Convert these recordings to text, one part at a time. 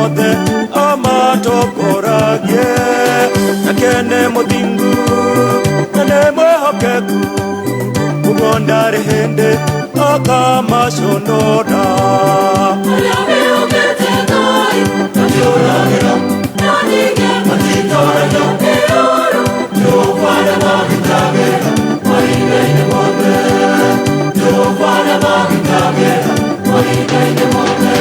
mothe amatongoragie nake nĩ mũthingu na nĩ mwĩhokeku ũguo ndarĩ hĩndĩ akamaconora. Arĩa mehokete Ngai matiũragĩra na ningĩ matitoragio nĩ ũũru. Jehova nĩamagitagĩra mahinda-inĩ mothe. Jehova nĩamagitagĩra mahinda-inĩ mothe.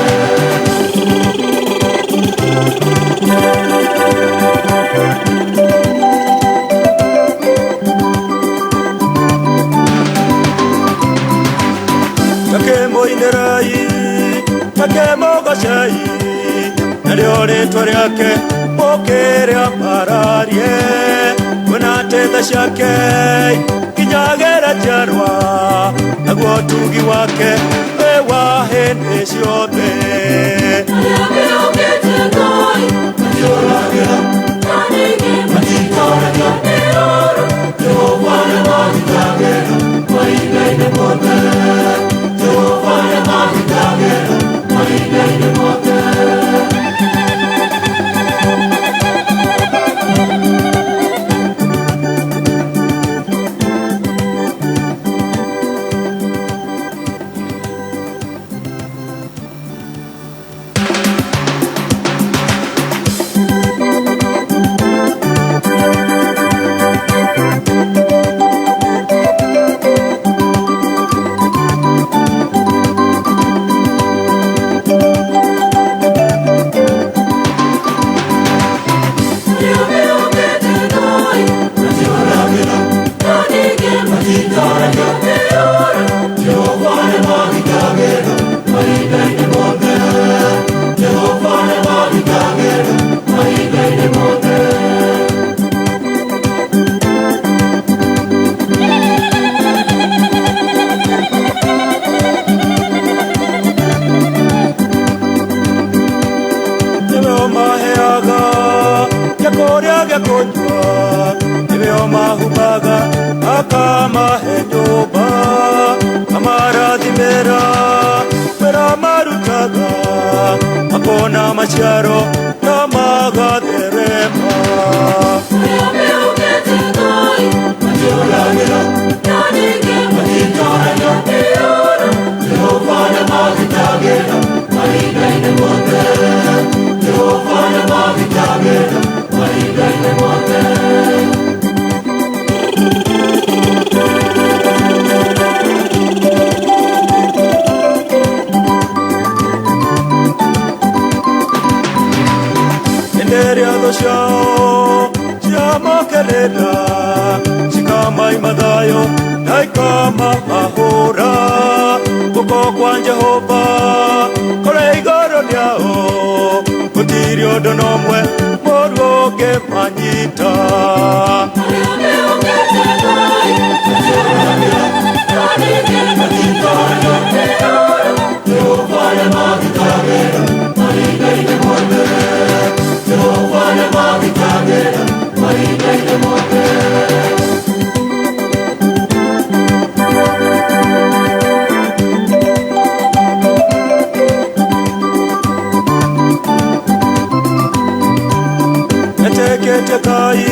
Takĩmũinĩrai, takĩmũgocei, narĩo rĩtwa rĩake mũkĩrĩambararie. Kuona atĩ tha ciake ikinyagĩra njiarwa, naguo ũtugi wake wĩ wa hĩndĩ ciothe. Arĩa mehokete Ngai matiũragĩra na ningĩ matitoragio nĩ ũũru. Jehova nĩamagitagĩra mahinda-inĩ mothe. Jehova nĩamagitagĩra mahinda-inĩ mothe. Arĩa mehokete Ngai matiũragĩra na ningĩ matitoragio nĩ ũũru. Jehova nĩamagitagĩra mahinda-inĩ mothe. Jehova nĩamagitagĩra mahinda-inĩ mothe. Nĩwe ũmaheaga gĩa kũrĩa gĩa kũnyua, nĩwe ũmahumbaga akamahe nyũmba, amarathimĩra wĩra marutaga, makona maciaro na magatherema. Arĩa mehokete Ngai matiũragĩra na ningĩ matitoragio nĩ ũũru. Jehova nĩamagitagĩra mahinda-inĩ mothe. Jehova nĩamagitagĩra mahinda-inĩ mothe. Hĩndĩ ĩrĩa thũ ciao ciamokĩrĩra, cikamaima thayũ na ikamahũra. Guoko kwa Jehova kũrĩ igũrũ rĩao, gũtirĩ ũndũ na ũmwe mũũru ũngĩmanyita. Arĩa mehokete Ngai matiũragĩra na ningĩ matitoragio nĩ ũũru. Jehova nĩamagitagĩra mahinda-inĩ mothe. Jehova nĩamagitagĩra mahinda-inĩ mothe. Metĩkĩtie Ngai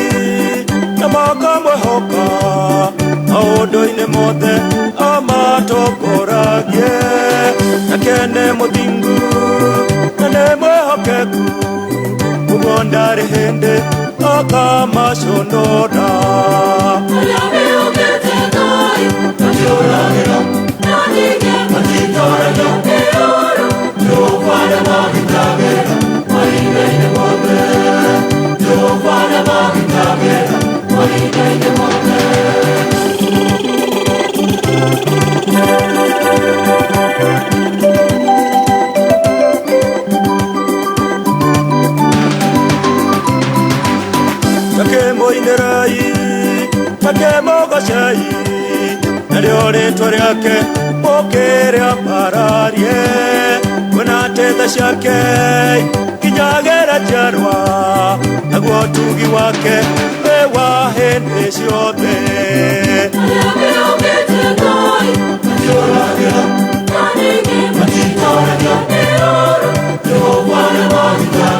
na makamwĩhoka, maũndũ-inĩ mothe amatongoragie. Nake nĩ mũthingu na nĩ mwĩhokeku, ũguo ndarĩ hĩndĩ akamaconora. Arĩa mehokete Ngai matiũragĩra na ningĩ matitoragio nĩ ũũru. Jehova nĩamagitagĩra mahinda-inĩ mothe. Jehova nĩamagitagĩra mahinda-inĩ mothe. Takĩmũinĩrai, takĩmũgocei, narĩo rĩtwa rĩake mũkĩrĩambararie. Kuona atĩ tha ciake ikinyagĩra njiarwa, naguo ũtugi wake wĩ wa hĩndĩ ciothe. Arĩa mehokete Ngai matiũragĩra na ningĩ matitoragio nĩ ũũru. Jehova nĩamagitagĩra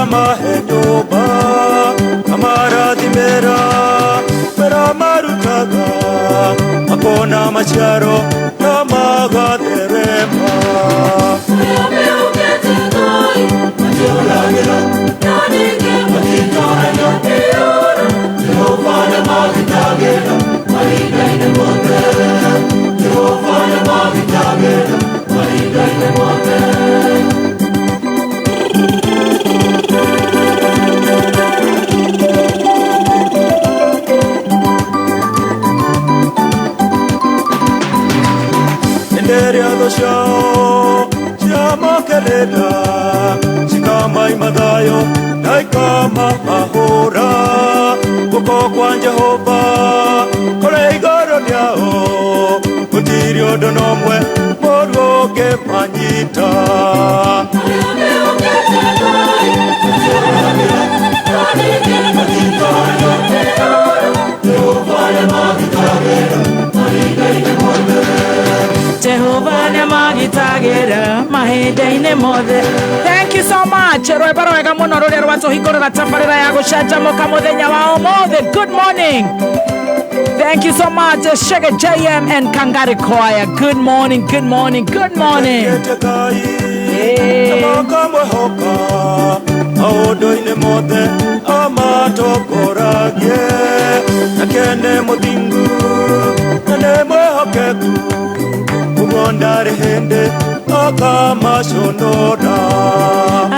Akamahe nyũmba amarathimĩra wĩra marutaga makona maciaro na magatherema. Arĩa mehokete Ngai matiũragĩra, na ningĩ matitoragia nĩ ũũru. Jehova nĩamagitagĩra mahinda-inĩ mothe. Jehova nĩamagitagĩra mahinda-inĩ mothe. Hĩndĩ ĩrĩa thũ ciao ciamokerera cikamaima thayũ na ikamahũra, guoko kwa Jehova kũrĩ igũrũ rĩao, gũtirĩ ũndũ na ũmwe mũũru ũngĩmanyita. Arĩa mehokete Ngai matiũragĩra, na ningĩ matitoragia nĩ ũũru. Jehova nĩamagitagĩra mahinda-inĩ mothe. Jehova nĩamagitagĩra mahinda-inĩ mothe. Thank you so much. Rwĩmbo rwega mũno rũrĩa rwatũhingũrĩra tabarĩra ya gũcanjamũka mũthenya wa ũmũthĩ. Good morning. Thank you so much, Shege JM and Kangari Choir. Good morning, good morning, good morning. Metĩkĩtie Ngai Hey. na makamwĩhoka maũndũ-inĩ mothe amatongoragie, nake nĩ mũthingu na nĩ mwĩhokeku, ũguo ndarĩ hĩndĩ akamaconora.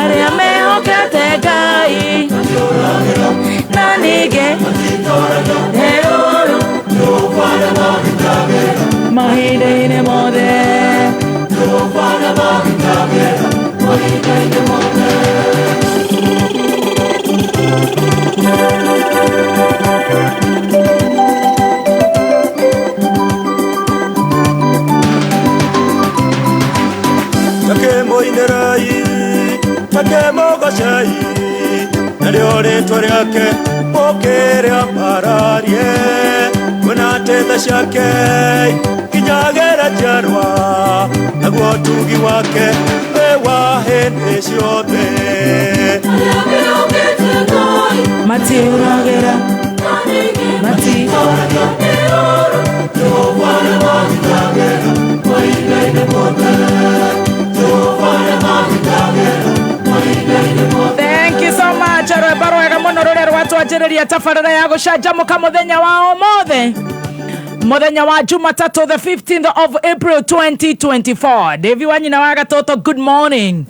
Arĩa mehokete Ngai na ningĩ nĩ ũũru mahinda-inĩ mothe. Jehova nĩamagitagĩra mahinda-inĩ mothe. Takĩmũinĩrai, takĩmũgocei, narĩo rĩtwa rĩake mũkĩrĩambararie, kuona atĩ tha ciake ikinyagĩra njiarwa, naguo ũtugi wake wĩ wa hĩndĩ ciothe. Arĩa mehokete Ngai Matiũragĩra, na ningĩ mati matitoragia nĩ ũũru. Jehova nĩamagitagĩra mahinda-inĩ mothe. Jehova nĩamagitagĩra mahinda-inĩ mothe. Thank you so much. Rwĩmbo rwega mũno rũrĩa rwatwanjĩrĩria tabarĩra ya gũcanjamũka mũthenya wa ũmũthĩ, mũthenya wa Jumatatũ, the 15th of April 2024. Davi wa nyina wa gatoto, good morning.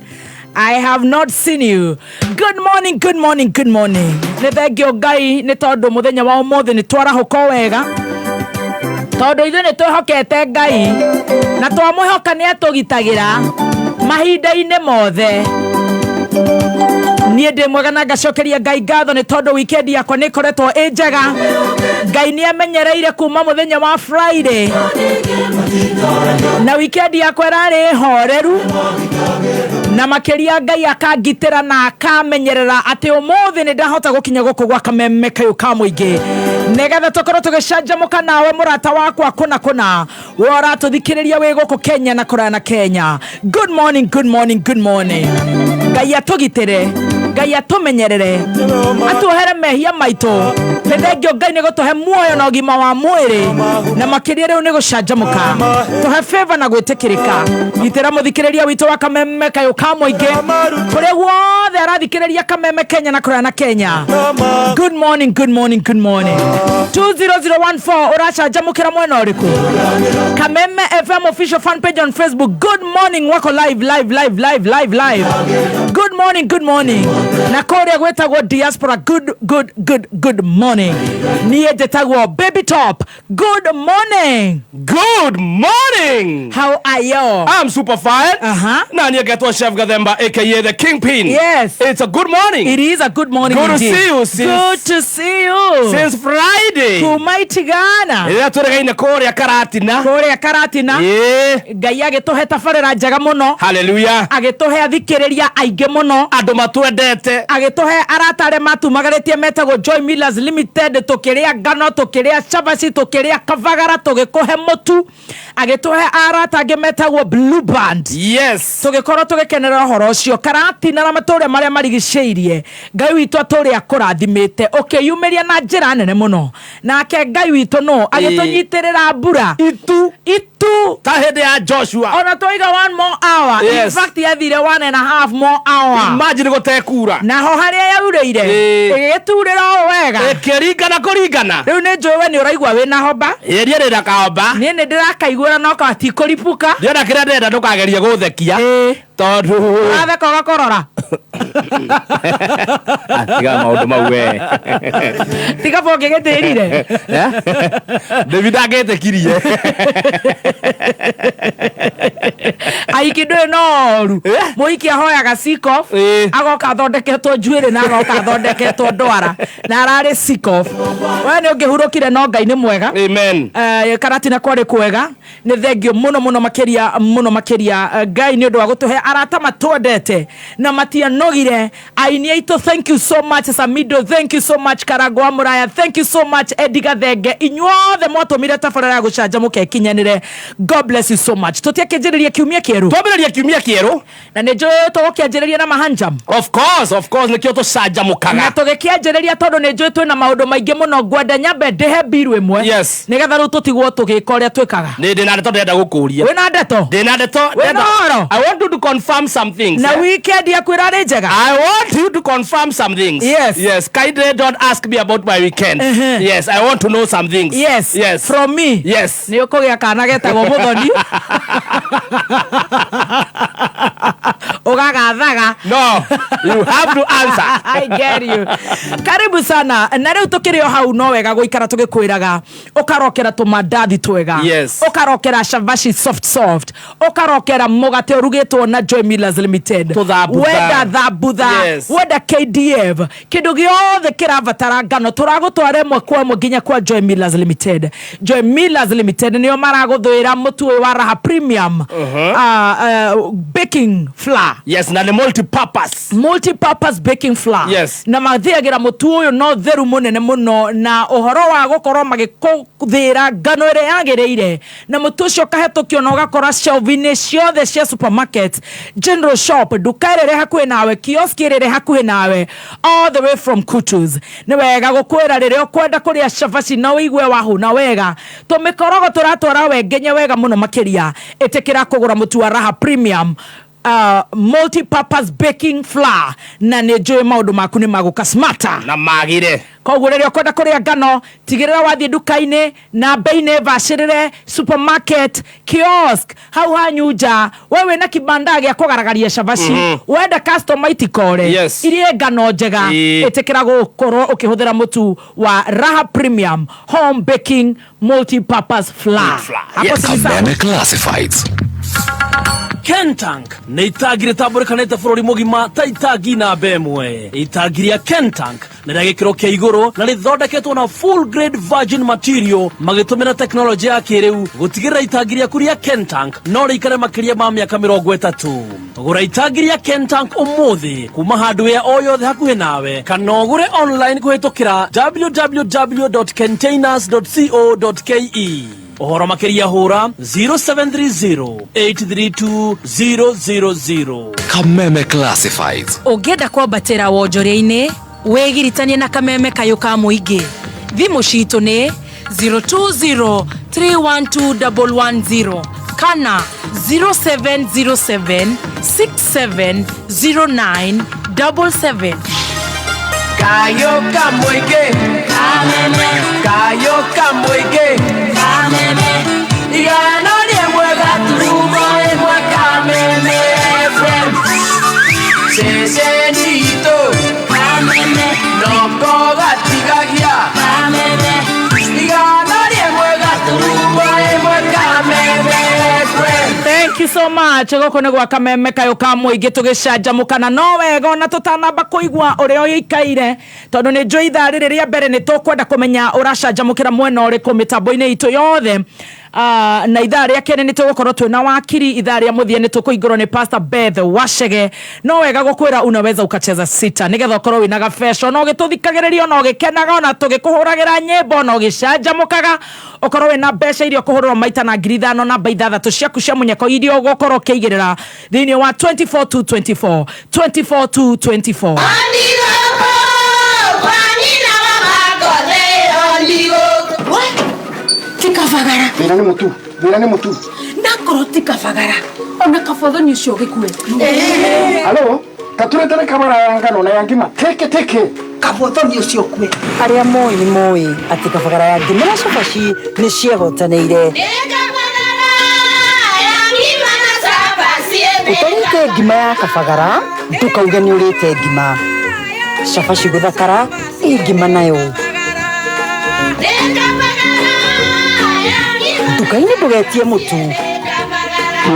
I have not seen you. Good morning, good morning, good morning. Nĩ thengio Ngai nĩ tondũ mũthenya wa ũmũthĩ nĩ twarahũka o wega, tondũ ithuĩ nĩ twĩhokete Ngai na twamwĩhoka nĩ atũgitagĩra mahinda-inĩ mothe. Niĩ ndĩ mwega na ngacokeria Ngai ngatho nĩ tondũ weekend yakwa nĩ ĩkoretwo ĩ njega. Ngai nĩ amenyereire kuma mũthenya wa Friday na weekend yakwa ĩrarĩ horeru, na makĩria Ngai akangitĩra na akamenyerera atĩ ũmũthĩ nĩ ndahota gũkinya gũkũ gwa kameme kayũ ka mũingĩ, nĩgetha tũkorwo tũgĩcanjamũka nawe mũrata wakwa kũna kũna we ũratũthikĩrĩria wĩ gũkũ Kenya na kũraya na Kenya. Good morning, good morning, good morning. Ngai atũgitĩre, Ngai atũmenyerere, atuohere mehia maitũ. Nĩ thengio Ngai nĩ gũtũhe muoyo na ũgima wa mwĩrĩ, na makĩria rĩu nĩ gũcanjamũka, tũhe favor na gwĩtĩkĩrĩka. Gitĩra mũthikĩrĩria witũ wa kameme kayũ ka mũingĩ kũrĩa guothe arathikĩrĩria kameme Kenya na kũraya na Kenya. Good morning, good morning, good morning. 20014 ũracanjamũkĩra mwena ũrĩkũ? Kameme FM official fan page on Facebook. Good morning, wako live, live, live, live, live, live. Good morning, good morning. Na kũrĩa gwĩtagwo diaspora, good, good, good, good morning. Niĩ njĩtagwo Baby Top. Good morning. Good morning. How are you? I'm super fine. Na niĩ ngetwo Chef Gathemba, aka the Kingpin. Yes. It's a good morning. It is a good morning Good to indeed. see you since- Good to see you. Since Friday. Kuma itigana. Rĩrĩa tũregaine kũrĩa Karatina. Kũrĩa Karatina. Ĩĩ. Ngai agĩtũhe tabarĩra njega mũno. Hallelujah. Agĩtũhe athikĩrĩria aingĩ mũno. Andũ matwendete. Agĩtũhe arata arĩa matumagarĩtie metagwo Joy Millers Limited, tũkĩrĩa ngano, tũkĩrĩa cabaci, tũkĩrĩa kavagara, tũgĩkũhe mũtu. Agĩtũhe arata angĩ metagwo Blue Band. Yes. Tũgĩkorwo tũgĩkenera ũhoro ũcio Karatina na matũũra marĩa marĩa marigicĩirie Ngai witũ atũrĩ akũrathimĩte ũkĩyumĩria na njĩra nene mũno. Nake Ngai witũ no agĩtũnyitĩrĩra mbura Itu. Itu. Ta hĩndĩ ya Joshua. Ona twaiga one more hour. In fact, yathire 1.5 more hour. Imagine gũtekura. Naho harĩa yaurĩire ĩgĩgĩturĩra o wega. Ĩkĩringana kũringana. Rĩu nĩ njũĩ we nĩ ũraigua wĩna homba. Ĩĩ niĩ ndĩna kahomba. Niĩ nĩ ndĩrakaiguĩra no gatikũripũka. Ndĩrona kĩrĩa ndĩrenda ndũkagerie gũthekia. Tondũ ũratheka ũgakorora. Tiga maũndũ mau we. Tiga bonge gĩtĩrire. David angĩtĩkirie. Aiki ndũĩ no oru. Mũhiki ahoyaga sikof, agoka athondeketwo njuĩrĩ na agoka athondeketwo ndwara na ararĩ sikof. We nĩ ũngĩhurũkire no Ngai nĩ mwega. Amen. Karatina kwarĩ kwega. Nĩ thengio mũno mũno makĩria mũno makĩria Ngai nĩ ũndũ wa gũtũhe arata matwendete na matianogire. Aini aitũ, thank you so much. Samido, thank you so much. Karango wa Mũraya, thank you so much. Eddie Gathenge, inyuothe mwatũmire tabarĩra ya gũcanjamũka ĩkinyanĩre. God bless you so much. Tũtiakĩanjĩrĩria kiumia kĩerũ. Twambĩrĩria kiumia kĩerũ. Na nĩ njũĩ tũgũkĩanjĩrĩria na mahanjam. Of course, of course, nĩkĩo tũcanjamũkaga. Na tũgĩkĩanjĩrĩria tondũ nĩ njũĩ twĩna maũndũ maingĩ mũno, ngwenda nyambe ndĩhe mbiru ĩmwe. Yes. Nĩgetha rĩu tũtigwo tũgĩka ũrĩa twĩkaga. Nĩ ndĩna ndeto ndĩrenda gũkũria. Wĩna ndeto? Ndĩna ndeto. Wĩna ũhoro? I want you to confirm some things. Na weekend yaku ĩrarĩ njega? I want you to confirm some things. Yes. Yes. Kindly don't ask me about my weekend. Yes, I want to know some things. Yes. Yes. From me. Yes. Nĩ ũkũgĩa kana getagwo Mũthoni. Ũgagathaga. No, you have to answer. I get you. Karibu sana. Na rĩu tũkĩrĩ o hau no wega gũikara tũgĩkwĩraga ũkarokera tũmandathi twega. Yes. Ũkarokera chavashi soft soft. Ũkarokera mũgate ũrugĩtwo na Joy Millers Limited. Tũthambutha. Wenda thambutha. Yes. Wenda KDF. Kĩndũ gĩothe kĩrabatara ngano tũragũtwara ĩmwe kwa ĩmwe nginya kwa Joy Millers Limited. Joy Millers Limited nĩo maragũthũĩra mũtu ũyũ wa Raha Premium. Baking flour. Yes, na nĩ multi-purpose. Multi-purpose baking flour. Yes. Na mathiagira mũtu ũyũ no theru mũnene mũno na ũhoro wa gũkorwo magĩkũthĩra ngano ĩrĩa yagĩrĩire na mũtu ũcio ũkahetũkio na ũgakora shelf-inĩ ciothe cia supermarket, general shop, nduka ĩrĩa ĩrĩ hakuhĩ nawe, kiosk ĩrĩa ĩrĩ hakuhĩ nawe, all the way from Kutus. Nĩ wega gũkwĩra rĩrĩa ũkwenda kũrĩa cabaci na ũigue wahũna wega, tũmĩkorogo tũratwara wengenye wega mũno makĩria. Ĩtĩkĩra kũgũra mũtu wa Raha Premium multi-purpose baking flour na nĩ njũĩ maũndũ maku nĩ magũka smarter na magire. Koguo rĩrĩa ũkwenda kũrĩa ngano, tigĩrĩra wathiĩ nduka-inĩ na bei-inĩ bacĩrĩre, supermarket, kiosk, hau hanyu nja, we wĩna kibanda gĩa kũgaragaria cabaci, wenda customer itikore, Yes. irie ngano njega, ĩtĩkĩra gũkorwo ũkĩhũthĩra mũtu wa Raha Premium home baking multi-purpose flour. Flour. Hapo Yes. si sawa? Kameme Classifieds. Kentank nĩ itangi rĩtambũrĩkanĩte bũrũri mũgima ta itangi namba ĩmwe. Itangi rĩa Kentank nĩ rĩa gĩkĩro kĩa igũrũ na rĩthondeketwo na full grade virgin material magĩtũmĩra tekinoronjĩ ya kĩrĩu gũtigĩrĩra itangi rĩaku rĩa Kentank no rĩikare makĩria ma mĩaka 30. Gũra itangi rĩa Kentank ũmũthĩ kuma hardware o yothe hakuhĩ nawe kana ũgũre online kũhĩtũkĩra www.containers.co.ke. Ũhoro makĩria hũra 0730 832 000. Kameme Classifieds. Ũngĩenda kwambatĩra wonjoria-inĩ wĩgiritanie na Kameme kayũ ka mũingĩ. Thimũ citũ nĩ 020 312 110 kana 0707 6709 77. Kayo kamweke. Kameme. Kayo kamweke. Kameme. Igano rimwe gaturumo rimwe Kameme FM. Ceceni itũ. Kameme. Noko gatigagia. Kameme. Igano rimwe gaturumo rimwe Kameme FM. Thank you so much. Gũkũ nĩ gwa Kameme kayũ ka mũingĩ tũgĩcanjamũkana no wega ona tũtanamba kũigua ũrĩa ũikaire tondũ nĩ njũĩ ithaa rĩrĩ rĩa mbere nĩ tũkwenda kũmenya ũracanjamũkĩra mwena ũrĩkũ mĩtambo-inĩ itũ yothe. Na ithaa rĩa kerĩ nĩ tũgũkorwo twĩna wakiri, ithaa rĩa mũthia nĩ tũkũingĩrwo nĩ Pastor Beth Wachege. No wega gũkwĩra unaweza ukacheza sita nĩgetha ũkorwo wĩna gabeca no ũgĩtũthikagĩrĩria ona ũgĩkenaga ona tũgĩkũhũragĩra nyĩmbo ona ũgĩcanjamũkaga, ũkorwo wĩna mbeca iria ũkũhũrĩrwo maita na 5,000, namba ithathatũ ciaku cia mũnyeko iria ũgũkorwo ũkĩigĩrĩra thĩinĩ wa 24224 24224. Tikabagara. Thĩna nĩ mũtu, thĩna nĩ mũtu. Nakorwo tikabagara ona kabothoni ũcio gĩkue. Halo, taturetere kabara ya ngano na ya ngima teke teke. Kabothoni ũcio kue. Arĩa moĩ nĩ moĩ atĩ kabagara ya ngima na cabaci nĩ ciehotanĩire. Ũtarĩte ngima ya kabagara ndũkauge nĩ ũrĩte ngima. Cabaci gũthakara ĩ ngima nayo. Nduka-inĩ ndũgetie mũtu.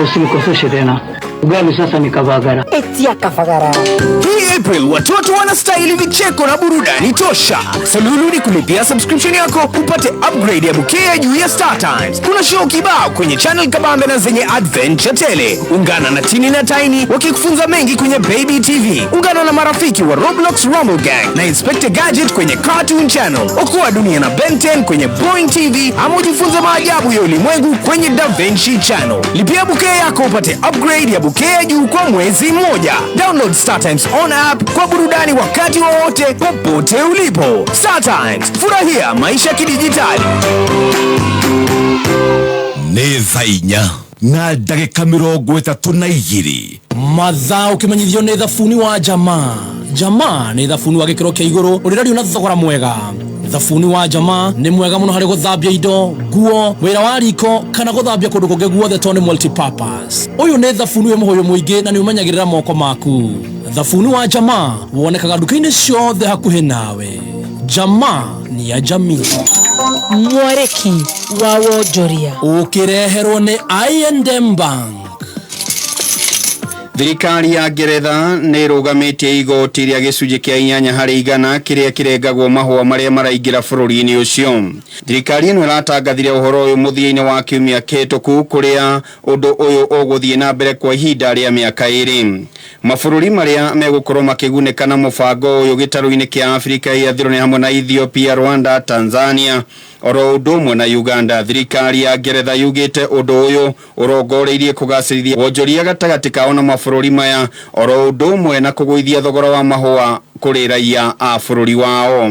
Usinikoseshe tena. Ugali sasa ni kabagara. Etia kabagara. Hii April watoto wanastahili vicheko na burudani tosha. Suluhu ni kulipia subscription yako upate upgrade ya bouquet ya juu ya Star Times. Kuna show kibao kwenye channel kabambe na zenye adventure tele. Ungana na Tini na Tiny wakikufunza mengi kwenye Baby TV. Ungana na marafiki wa Roblox Rumble Gang na Inspector Gadget kwenye Cartoon Channel. Okoa dunia na Ben 10 kwenye Boing TV ama ujifunze maajabu ya ulimwengu kwenye Da Vinci Channel. Lipia bouquet yako upate upgrade ya bouquet ya juu kwa mwezi mmoja. Download Star Times on app kwa burudani wakati wowote popote ulipo. Star Times, furahia maisha kidijitali. Nĩ thaa inya na ndagĩka 32. Mathaa ũkĩmenyithio nĩ thabuni wa jamaa. Jamaa nĩ thabuni wa gĩkĩro kĩa igũrũ ũrĩrario na thogora mwega. Thabuni wa jamaa nĩ mwega mũno harĩ gũthambia indo, nguo, wĩra wa riko kana gũthambia kũndũ kũngĩ guothe tondũ nĩ multipurpose. Ũyũ nĩ thabuni wĩ mũhũyũ mũingĩ na nĩ ũmenyagĩrĩra moko maku. Thabuni wa jamaa wonekaga nduka-inĩ ciothe hakuhĩ nawe. Jamaa ni ya jamii. Mwarĩki wa wonjoria ũkĩreherwo nĩ I&M Bank. Thirikari ya Ngeretha nĩ ĩrũgamĩtie igoti rĩa gĩcunjĩ kĩa 8% kĩrĩa kĩrengagwo mahũa marĩa maraingĩra bũrũri-inĩ ũcio. Thirikari ĩno ĩratangathire ũhoro ũyũ mũthia-inĩ wa kiumia kĩhĩtũku kũrĩa ũndũ ũyũ ũgũthiĩ na mbere kwa ihinda rĩa mĩaka 2. Mabũrũri marĩa megũkorwo makĩgunĩka na mũbango ũyũ gĩtarũ-inĩ kĩa Afrika ya irathĩro nĩ hamwe na Ethiopia, Rwanda, Tanzania oro ũndũ ũmwe na Uganda. Thirikari ya Ngeretha yugĩte ũndũ ũyũ ũrongoreirie kũgacĩrithia wonjoria gatagatĩ kao na mabũrũri maya oro ũndũ ũmwe na kũgũithia thogora wa mahũa kũrĩ raia a bũrũri wao.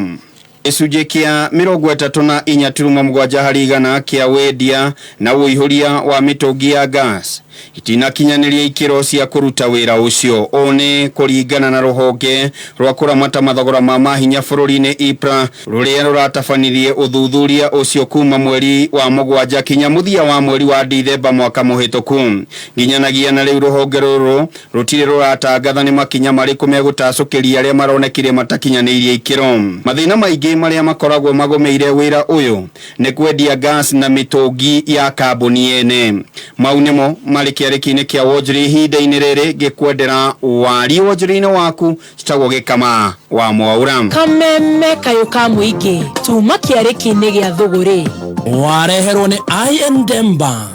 Gĩcunjĩ kĩa 34.7% kĩa wendia na ũihũria wa mĩtũngi ya gas itinakinyanĩria ikĩro cia kũruta wĩra ũcio. Ũũ nĩ kũringana na rũhonge rwa kũramata mathogora ma mahinya bũrũri-inĩ IPRA rũrĩa rũratabanirie ũthuthuria ũcio kuma mweri wa 7 kinya mũthia wa mweri wa Dithemba mwaka mũhĩtũku. Nginyanagia na rĩu rũhonge rũrũ rũtirĩ rũratangatha nĩ makinya marĩkũ megũtacũkĩria arĩa maronekire matakinyanĩirie ikĩro. Mathĩna maingĩ marĩa makoragwo magũmĩire wĩra ũyũ nĩ kwendia gas na mĩtũngi ya kambuni ene. Mau nĩmo marĩ kĩarĩki-inĩ kĩa wonjoria ihinda-inĩ rĩrĩ ngĩkwendera wari wonjoria-inĩ waku. Citagwo Gĩkama wa Mwaura. Kameme kayũ ka mũingĩ tuma kĩarĩki-inĩ gĩa thũgũrĩ. Wareherwo nĩ I&M Bank.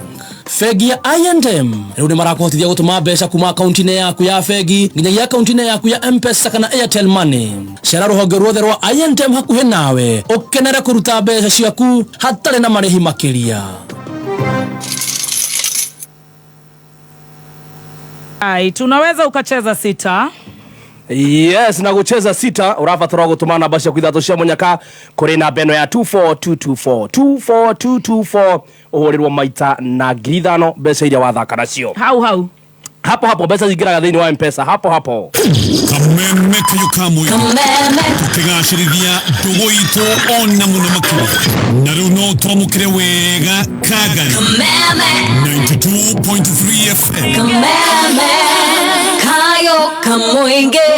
Bengi ya I&M rĩu nĩ marakũhotithia gũtũma mbeca kuma akaunti-inĩ yaku ya bengi nginyagia akaunti-inĩ yaku ya M-Pesa kana Airtel Money. Cera rũhonge ruothe rwa I&M hakuhĩ nawe ũkenere kũruta mbeca ciaku hatarĩ na marĩhi makĩria. Ai, tunaweza ukacheza sita. Yes, na gucheza sita urabatara gutuma namba ciaku ithatũ cia munyaka kuri namba ĩno ya 24224 24224 ũhũrĩrwo maita na 5,000 mbeca iria wathaka nacio hau hau hapo hapo mbeca cingĩraga thĩinĩ wa M-Pesa hapo hapo. Kameme kayo kamwe tukigacĩrithia ndũgũ itũ ona mũno makĩria na rĩu no twamũkĩre wega Kagari 92.3 FM. Kameme kayo kamũingĩ.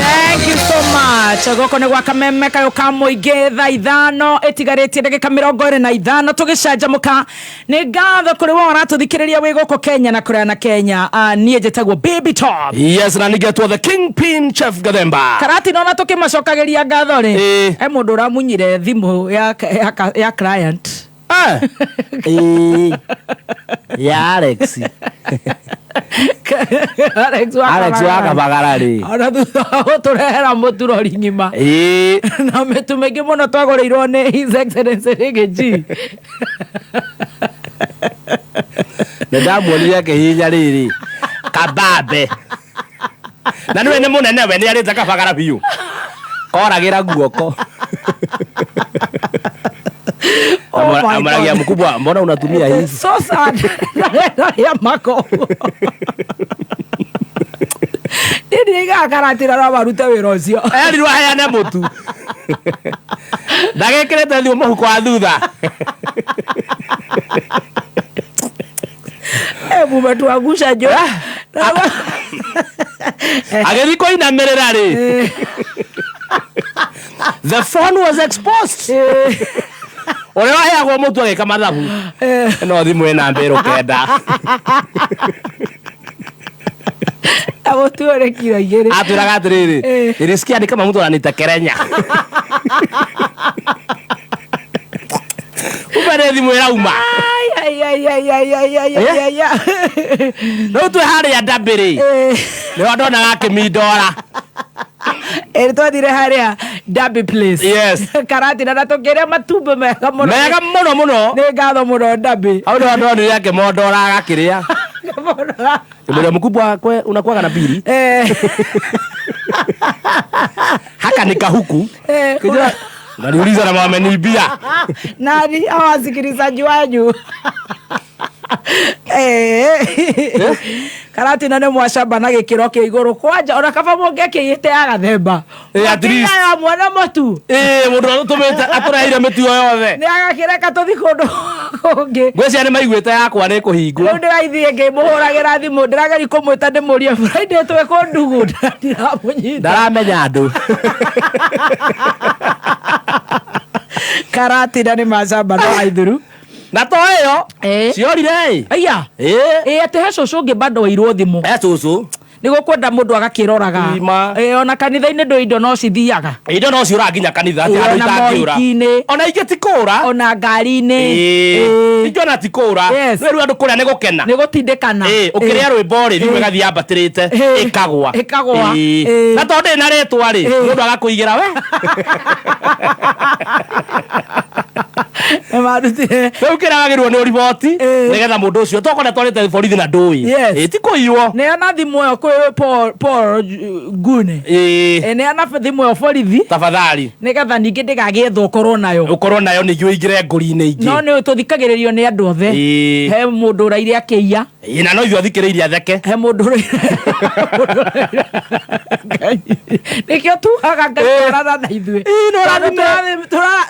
Thank you so much. Gũkũ nĩ gwa kameme kayũ ka mũingĩ, thaa 5 ĩtigarĩtie ndagĩka 25 tũgĩcanjamũka. Nĩ ngatho kũrĩ we ũratũthikĩrĩria wĩ gũkũ Kenya na kũraya na Kenya. Niĩ njĩtagwo Baby Top. Yes, na nĩngetwo the Kingpin Chef Gathemba. Karatina ona tũkĩmacokagĩria ngatho rĩ, he mũndũ ũramunyire thimũ ya client. Ĩĩ. Ya Alex. Alex wa Alex wa Kabagara rĩ. Ona thutha wa gũtũrehera mũturori ng'ima na mĩtu mĩingĩ mũno twagũrĩirwo nĩ His Excellency Riggy G. Nĩ ndamuonire akĩhihinya rĩrĩ kabambe, na nĩwe nĩ mũnene, we nĩ arĩte Kabagara biũ, koragĩra guoko. Oh my Amaragia God. mkubwa, mbona unatumia hizi? So sad. Ndarĩa mako. Niĩ ndiraigaga Karatira no marute wĩra ũcio. Erirwo aheane mũtu, ndagĩkĩrĩte thimũ mũhuko wa thutha. Mumetuangusha jo. Agĩthiĩ kũinamĩrĩra rĩ, the phone was exposed. Ũrĩa waheagwo mũtu agĩka mathabu, no thimũ ĩna mbĩrũ 9. Mũtu ũrĩ kiro 2. Atwĩraga atĩrĩrĩ, nilisikia ni kama mtu ananitekerenya, kumbe nĩ thimũ ĩrauma. Ai, ai, ai, ai, ai, ai, ai, ai, ai. Rĩu twĩ harĩa ndambĩrĩ, nĩho ndonaga akĩmindora. Ĩrĩ twathire harĩa Derby Place. Yes. Karatina na tũkĩrĩa matumbĩ mega mũno. Mega mũno mũno. Nĩ ngatho mũno Derby. Hau nĩho ndonire akĩmondora agakĩrĩa. Kĩmũrĩa mkubwa kwe unakuwaga na mbiri. Haka ni kahuku. Kijana, unaniuliza na wameniibia. Nani hawa wasikilizaji wanyu? Karatina nĩ mwacamba na gĩkĩro kĩa igũrũ kwanja, ona kaba mũngĩakĩiyĩte ya Gathemba. At least. Ya mwana mũtu. Mũndũ atũtũmĩte atũreheire mĩtu ĩyo yothe. Nĩ agakĩreka tũthi kũndũ kũngĩ. Ngwĩciria nĩ maiguĩte yakwa nĩ kũhingwo. Rĩu ndĩraithiĩ ngĩmũhũragĩra thimũ, ndĩrageria kũmwĩta ndĩmũrie Friday twĩ kũndugu, ndiramũnyita. Ndaramenya andũ. Karatina nĩ macamba no aithuru. Na to ĩyo ciorire ĩ. Aya. Ĩ atĩ he cũcũ ũngĩ bado wairwo thimũ. He cũcũ. Nĩ gũkwenda mũndũ agakĩroraga. Ima. Ona kanitha-inĩ ndũ indo no cithiaga. Indo no ciũraga nginya kanitha, atĩ handũ Ona itangĩũra. mohiki-inĩ. Ona ingĩ ti kũũra. Ona ngari-inĩ. Ingĩ ona ti kũũra. Yes. Rĩu andũ kũrĩa nĩ gũkena. Nĩ gũtindĩkana. Ũkĩrĩa rwĩmbo rĩ, thimũ ĩgathiĩ yambatĩrĩte, ĩkagwa. Ĩkagwa. Na tondũ ndĩrĩ na rĩtwa rĩ, mũndũ agakũigĩra we. Nĩ marutire. Rĩu kĩrĩa wagĩrĩirwo nĩ ũriboti, nĩgetha mũndũ ũcio tokorwo nĩatwarĩte borithi na ndũĩ. Yes. Ti kũiywo. Neana thimũ ĩyo kwĩ Paul Ngune. Neana thimũ ĩyo borithi. Tafadhali. Nĩgetha ningĩ ndĩgagĩethwo ũkorwo nayo. Ũkorwo nayo ningĩ ũingĩre ngũri-inĩ ingĩ. No nĩ tũthikagĩrĩrio nĩ andũ othe. He mũndũ ũraire akĩiya. Na no ithuĩ athikĩrĩirie atheke. He mũndũ ũraire. Nĩkĩo tugaga Ngai twarana na ithuĩ.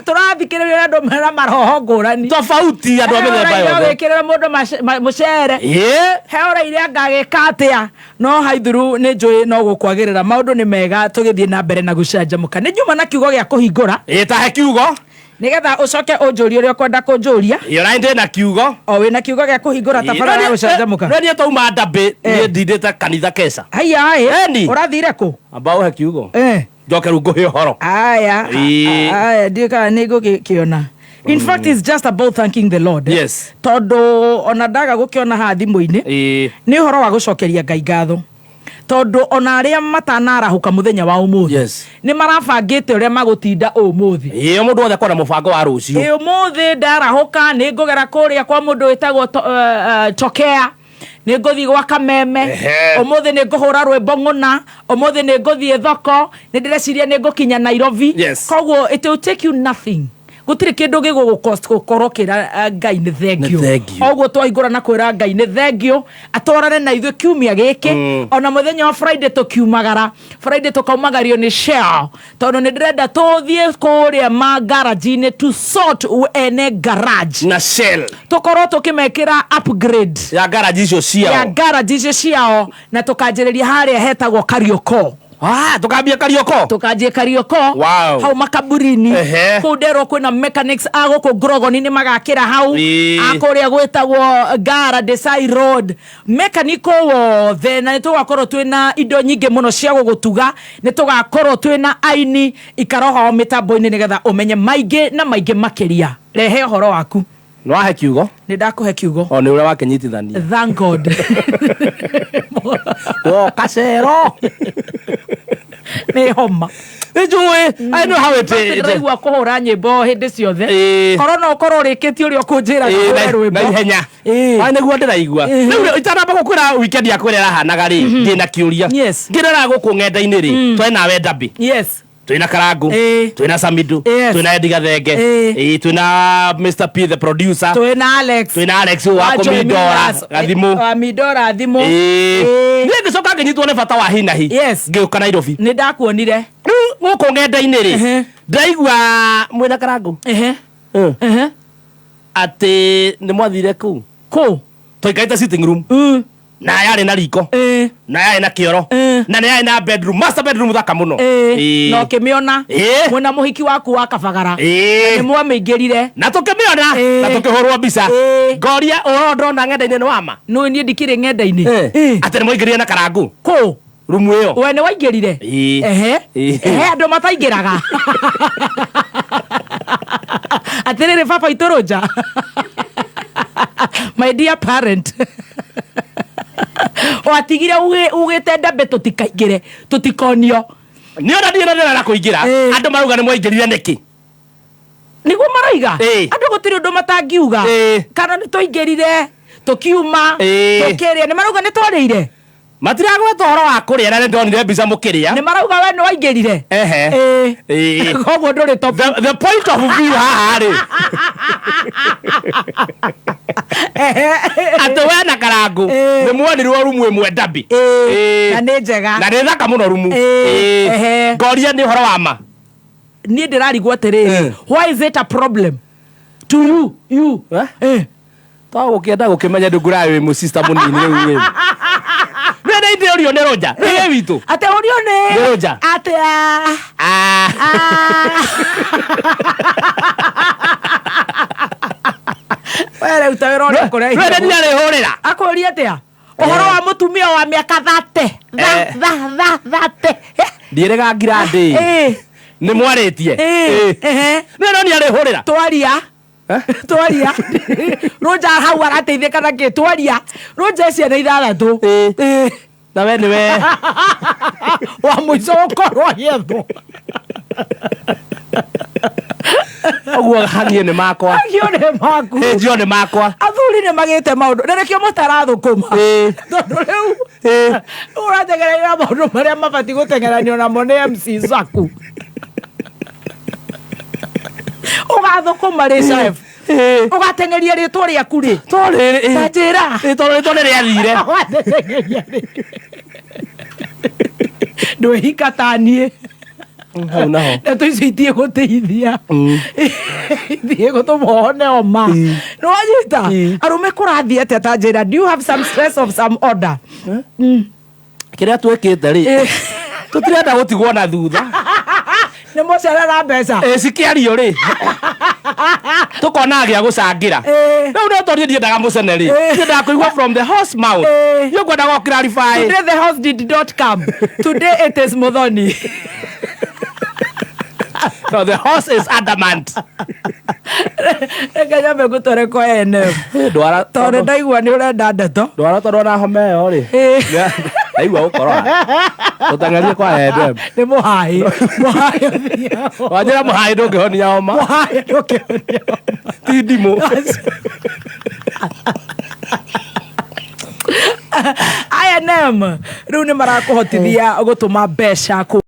Tũrathikĩrĩrio nĩ andũ mena maroho ngũrani. Tofauti andũ a mĩthemba He ũraire yothe. ũgĩkĩrĩra mũndũ mũcere. He ũraire anga agĩka atĩa. No haithuru nĩ njũĩ no gũkwagĩrĩra. Maũndũ nĩ mega tũgĩthiĩ na mbere na gũcanjamũka. Nĩ njuma na kiugo gĩa kũhingũra. Tahe kiugo. Nĩgetha ũcoke ũnjũrie ũrĩa ũkwenda kũnjũria. Ona ndĩ na kiugo. O wĩna kiugo gĩa kũhingũra tabarĩra ya gũcanjamũka. No niĩ twauma ndambĩ, niĩ ndindĩte kanitha keca. Haiya, ĩ. Eni. Ũrathire kũ? Amba ũhe kiugo. Njoke rĩu ngũhe ũhoro. Aya. Aya, ndiũĩ kana nĩ ngũgĩkĩona. In fact, it's just about thanking the Lord. Yes. Tondũ ona ndaga gũkĩona haha thimũ-inĩ, nĩ ũhoro wa gũcokeria Ngai ngatho. Tondũ ona arĩa matanarahũka mũthenya wa ũmũthĩ, Yes. nĩ marabangĩte ũrĩa magũtinda ũmũthĩ. Mũndũ wothe akona mũbango wa rũciũ. Ũmũthĩ ndarahũka nĩ ngũgera kũrĩa kwa mũndũ wĩtagwo Tokea. Nĩ ngũthiĩ gwa Kameme. Ũmũthĩ nĩ ngũhũra rwĩmbo ng'ũna. Ũmũthĩ nĩ ngũthiĩ thoko. Nĩ ndĩreciria nĩ ngũkinya Nairobi. Yes. Koguo it will take you nothing. Gũtirĩ kĩndũ gĩgũgũcost gũkorwo kĩra Ngai nĩ thank you. Nĩ thank you. Oguo twahingũra na kwĩra Ngai nĩ thank you, atwarane na ithuĩ kiumia gĩkĩ. Ona mũthenya wa Friday tũkiumagara. Friday tũkaumagario nĩ Shell. Tondũ nĩ ndĩrenda tũthiĩ kũrĩa ma garage-inĩ to sort ene garage. Na Shell. Tũkorwo tũkĩmekĩra upgrade. Ya garage icio ciao. Ya garage icio ciao, na tũkanjĩrĩria harĩa hetagwo Kariokor. Ah, tukambie Karioko. Tukanjie Karioko. Wow. Hau makaburi-inĩ. Ehe. Kũu nderwo kwĩna mechanics a gũkũ Grogoni nĩ magakĩra hau. Ĩĩ. A kũrĩa gwĩtagwo Ngara Desai Road. Mechanic wothe na nĩ tũgakorwo twĩna indo nyingĩ mũno cia gũgũtuga. Nĩ tũgakorwo twĩna aini ikaroho mĩtambo-inĩ nĩgetha ũmenye maingĩ na maingĩ makĩria. Rehe ũhoro waku. Nĩ wahe kiugo? Nĩ ndakũhe kiugo. O nĩ ũrĩa wakĩnyitithania. Thank God. Woka cero. Nĩ homa. Nĩ njũĩ. I know how it is. Ndĩraigua kũhũra nyĩmbo hĩndĩ ciothe. Ĩĩ. Korwo no ũkorwo ũrĩkĩtie ũrĩa ũkũnjĩra Ĩĩ, ngahũre na rwĩmbo. ihenya. Ĩĩ. Ai nĩguo ndĩraigua. Rĩu rĩ, itanamba gũkwĩra weekend yakwa ĩrĩa ĩrahanaga rĩ, ndĩna kĩũria. Yes. Ngĩrora gũkũ ng'enda-inĩ rĩ, twĩ nawe Ndabi. Yes. Twĩna Karangu. Ĩĩ. Twĩna Samidu. Yes. Twĩna Eddie Gathenge. Ĩĩ. Ĩĩ, twĩna Mr P the producer. Twĩna Alex. Twĩna Alex ũyũ wa Wa Joy kũmindora Millers. gathimũ. Wa mindora thimũ. Ĩĩ. Ĩĩ. Niĩ ngĩcoka ngĩnyitwo nĩ bata wa hi na hi. Yes. Ngĩũka Nairobi. Nĩ ndakuonire. Rĩu gũkũ ng'enda-inĩ rĩ, Ehe. ndaigua mwĩna Karangu. Ehe. Mm. Ehe. Atĩ nĩ mwathire kũu. Kũ? Tũikarĩte sitting room. Mm. Na yarĩ na riko. Ĩĩ. Na yarĩ na kĩoro. Ĩĩ. Na nĩ yarĩ na bedroom, master bedroom thaka mũno. Ĩĩ. Ĩĩ. Na ũkĩmĩona. Ĩĩ. Mwĩna mũhiki waku wa Kabagara. Ĩĩ. Nĩ mwamĩingĩrire. Na tũkĩmĩona Ĩĩ. na tũkĩhũrwo mbica. Ĩĩ. Ngoria ũhoro ndona ng'enda-inĩ nĩ wama. Nũĩ niĩ ndikĩrĩ ng'enda-inĩ. Ĩĩ. Atĩ nĩ mwaingĩrire na Karangu. Kũ? Rumu ĩyo. We nĩ waingĩrire? Ĩĩ. Ehe. Ĩĩ. Ehe, andũ mataingĩraga. Atĩrĩrĩ baba itũrũnja. My dear parent. Watigire ugĩte ndambe tũtikaingĩre, tũtikonio. Nĩ ona ndirĩ na thĩna na kũingĩra. Ĩĩ. Andũ marauga nĩ mwaingĩrire nĩkĩ? Nĩguo maroiga. Ĩĩ. Andũ gũtirĩ ũndũ matangiuga. Ĩĩ. Kana nĩ twaingĩrire, tũkiuma, Ĩĩ. tũkĩrĩa. Nĩ marauga nĩ twarĩire. Matiragweta ũhoro wa kũrĩa na nĩ ndonire mbica mũkĩrĩa. Nĩ marauga we nĩ waingĩrire. Ehe. Ĩĩ. Ĩĩ. Koguo ndũrĩ top. The point of view haha rĩ. Atĩ we na Karangu Ĩĩ. nĩ muonirwo rumu ĩmwe Ndabi. Ĩĩ. Ĩĩ. Na nĩ njega. Na nĩ thaka mũno rumu. Ĩĩ. Ĩĩ. Ehe. Ngoria nĩ ũhoro wa ma. Niĩ ndĩrarigwo atĩrĩrĩ, Eh. why is it a problem to you you? Eh? Eh. To gũkĩenda gũkĩmenya ndungura wĩ mũsista mũnini rĩu wĩ. Nĩ nĩ ndĩ ũrio nĩ Rũnja. Nĩ wĩ witũ. Atĩ ũrio nĩ Nĩ Rũnja. Atĩ a Ah. We rĩu ta wĩra ũrĩa Nĩ nĩ nĩ arĩhũrĩra. Akũria atĩa? Ũhoro wa mũtumia wa mĩaka 30. Tha Eh. tha tha 30. Ndiĩrĩga ngira ndĩ. Ĩĩ. Nĩ mwarĩtie. Ĩĩ. Ehe. Nĩ no nĩ arĩhũrĩra. Twaria. Twaria. Rũnja hau arateithĩka na kĩ? Twaria. Rũnja e ciana ithathatũ. Ĩĩ. Ĩĩ. Na we nĩwe. Wa mũico gũkorwo agĩethwo. Ũguo hang'io nĩ makwa. Hang'io nĩ maku. Hĩnjio nĩ makwa. Athuri nĩ magĩte maũndũ. Na nĩkĩo mũtarathũkũma. Ĩĩ. Tondũ rĩu Ĩĩ. ũrateng'eranio na maũndũ marĩa mabatiĩ gũteng'eranio namo nĩ MC Zaku. Ũgathũkũma rĩ chef? Ũgateng'eria rĩtwa rĩaku rĩ? To rĩrĩ. Ta njĩra. Ĩĩ, tondũ rĩtwa nĩ rĩathire. Ũgateng'eria rĩ? Ndwĩhika ta niĩ. Hau naho. Ndeto icio itiĩ gũteithia. Ithiĩ gũtũma ũhone homa. Nĩ wanyita? Arũme kũrathiĩ atĩa ta njĩra? Do you have some stress of some order? Kĩrĩa twĩkĩte rĩ. Tũtirenda gũtigwo na thutha. Nĩ mũcerera mbeca. Ĩĩ, cikĩario rĩ. Tũkona gĩa gũcangĩra. Ĩĩ. Rĩu no tondũ ndiendaga mũcene rĩ. Ĩĩ. Ndiendaga kũigua from the horse mouth. Ĩĩ. Niĩ ngwendaga ũ clarify. Today the horse did not come. Today it is Muthoni. No, the horse is adamant. Reke nyambe ngũtware kwa NM. Ndwara Tondũ ndaigua nĩ ũrenda ndeto. Ndwara tondũ ona homa ĩyo rĩ. Ĩĩ. Ndaigua gũkorora. Tũteng'erie kwa NM. Nĩ mũhaĩ. Mũhaĩ ũthiaga. Wanjĩra mũhaĩ ndũngĩhonia homa. Mũhaĩ ndũngĩhonia homa. Ti ndimũ. INM rĩu nĩ marakũhotithia gũtũma mbeca kũ